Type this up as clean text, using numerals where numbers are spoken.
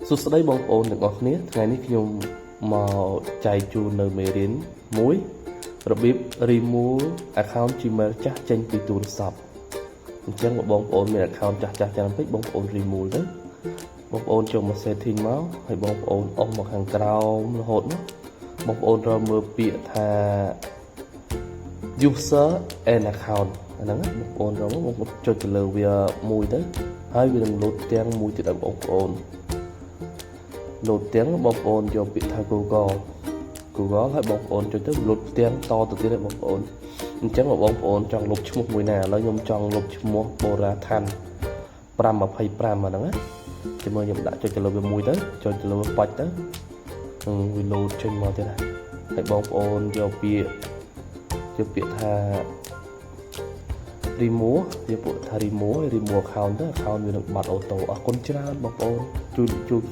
សួស្តីបងប្អូនទាំងអស់គ្នាថ្ងៃនេះខ្ញុំមកចែកជូននៅមេរៀនមួយរបៀប remove account Gmail ចាស់ចេញពីទូរស័ព្ទអញ្ចឹងបើបងប្អូនមាន account ចាស់ចាស់ច្រើនពេកបងប្អូន remove ទៅបងប្អូនចូលមក setting មកហើយបងប្អូនអុសមកខាងក្រោមរហូតមកបងប្អូនរកមើលពាក្យថា user and account អាហ្នឹងណាបងប្អូនរកមកបងប្អូនចុចទៅលើវាមួយទៅហើយវានឹងលោតផ្ទាំងមួយទៀតឲ្យបងប្អូនលោតផ្ទាំងបងប្អូនយកពាក្យថា Google Google ហើយបងប្អូនចុចទៅលោតផ្ទាំងតទៅទៀតឲ្យបងប្អូនអញ្ចឹងបើបងប្អូនចង់លុបឈ្មោះមួយណាឥឡូវខ្ញុំចង់លុបឈ្មោះបូរ៉ាឋាន525អាហ្នឹងណាចាំមើលខ្ញុំដាក់ចុចទៅលើវាមួយទៅចុចទៅលើវាបាច់ទៅនឹងវាលោតចេញមកទៀតណាហើយបងប្អូនយកពាក្យថា remove យកពាក្យថា remove remove account ទៅ account វានឹងបាត់ auto អរគុណច្រើនបងប្អូនជួយជួយ